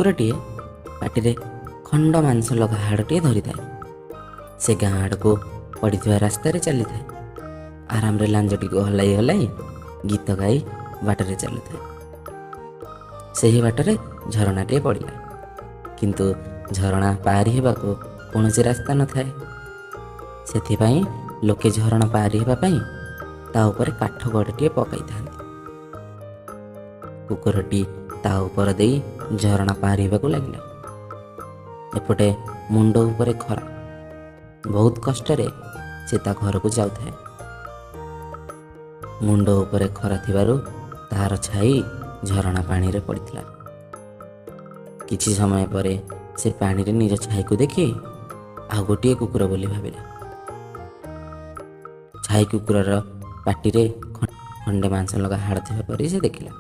କୁକୁରଟିଏ ପାଟିରେ ଖଣ୍ଡ ମାଂସ ଲଗା ହାଡ଼ଟିଏ ଧରିଥାଏ। ସେ ଗାଁ ଆଡ଼କୁ ପଡ଼ିଥିବା ରାସ୍ତାରେ ଚାଲିଥାଏ। ଆରାମରେ ଲାଞ୍ଜଟିକୁ ହଲାଇ ହଲାଇ ଗୀତ ଗାଇ ବାଟରେ ଚାଲୁଥାଏ। ସେହି ବାଟରେ ଝରଣାଟିଏ ପଡ଼ିଲା, କିନ୍ତୁ ଝରଣା ପାରି ହେବାକୁ କୌଣସି ରାସ୍ତା ନଥାଏ। ସେଥିପାଇଁ ଲୋକେ ଝରଣା ପାରି ହେବା ପାଇଁ ତା ଉପରେ କାଠ ଗଡ଼ଟିଏ ପକାଇଥାନ୍ତି। କୁକୁରଟି ତା ଉପର ଦେଇ ଝରଣା ପାରି ହେବାକୁ ଲାଗିଲା। ଏପଟେ ମୁଣ୍ଡ ଉପରେ ଖରା। ବହୁତ କଷ୍ଟରେ ସେ ତା ଘରକୁ ଯାଉଥାଏ। ମୁଣ୍ଡ ଉପରେ ଖରା ଥିବାରୁ ତାହାର ଛାଇ ଝରଣା ପାଣିରେ ପଡ଼ିଥିଲା। କିଛି ସମୟ ପରେ ସେ ପାଣିରେ ନିଜ ଛାଇକୁ ଦେଖି ଆଉ ଗୋଟିଏ କୁକୁର ବୋଲି ଭାବିଲା। ଛାଇ କୁକୁରର ପାଟିରେ ଖଣ୍ଡେ ମାଂସ ଲଗା ହାଡ଼ ଥିବା ପରି ସେ ଦେଖିଲା।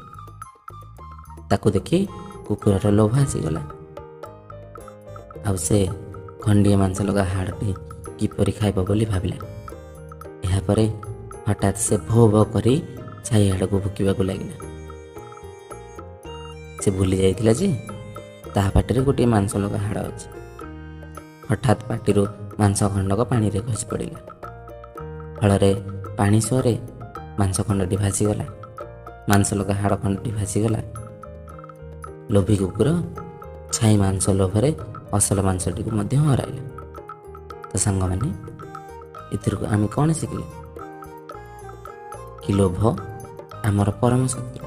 ତାକୁ ଦେଖି କୁକୁରର ଲୋଭ ଆସିଗଲା, ଆଉ ସେ ଖଣ୍ଡିଏ ମାଂସ ଲଗା ହାଡ଼ଟି କିପରି ଖାଇବ ବୋଲି ଭାବିଲା। ଏହାପରେ ହଠାତ୍ ସେ ଭୋ ଭୋ କରି ଛାଇ ଆଡ଼କୁ ଭୁକିବାକୁ ଲାଗିଲା। ସେ ଭୁଲି ଯାଇଥିଲା ଯେ ତାହା ପାଟିରେ ଗୋଟିଏ ମାଂସ ଲଗା ହାଡ଼ ଅଛି। ହଠାତ୍ ପାଟିରୁ ମାଂସ ଖଣ୍ଡକ ପାଣିରେ ଖସି ପଡ଼ିଲା। ଫଳରେ ପାଣି ସୁଅରେ ମାଂସ ଖଣ୍ଡଟି ଭାସିଗଲା। ମାଂସ ଲଗା ହାଡ଼ ଖଣ୍ଡଟି ଭାସିଗଲା। ଲୋଭୀ କୁକୁର ଛାଇ ମାଂସ ଲୋଭରେ ଅସଲ ମାଂସଟିକୁ ମଧ୍ୟ ହରାଇଲା। ତ ସାଙ୍ଗମାନେ, ଏଥିରୁ ଆମେ କ'ଣ ଶିଖିଲେ? କି ଲୋଭ ଆମର ପରମ ଶତ୍ରୁ।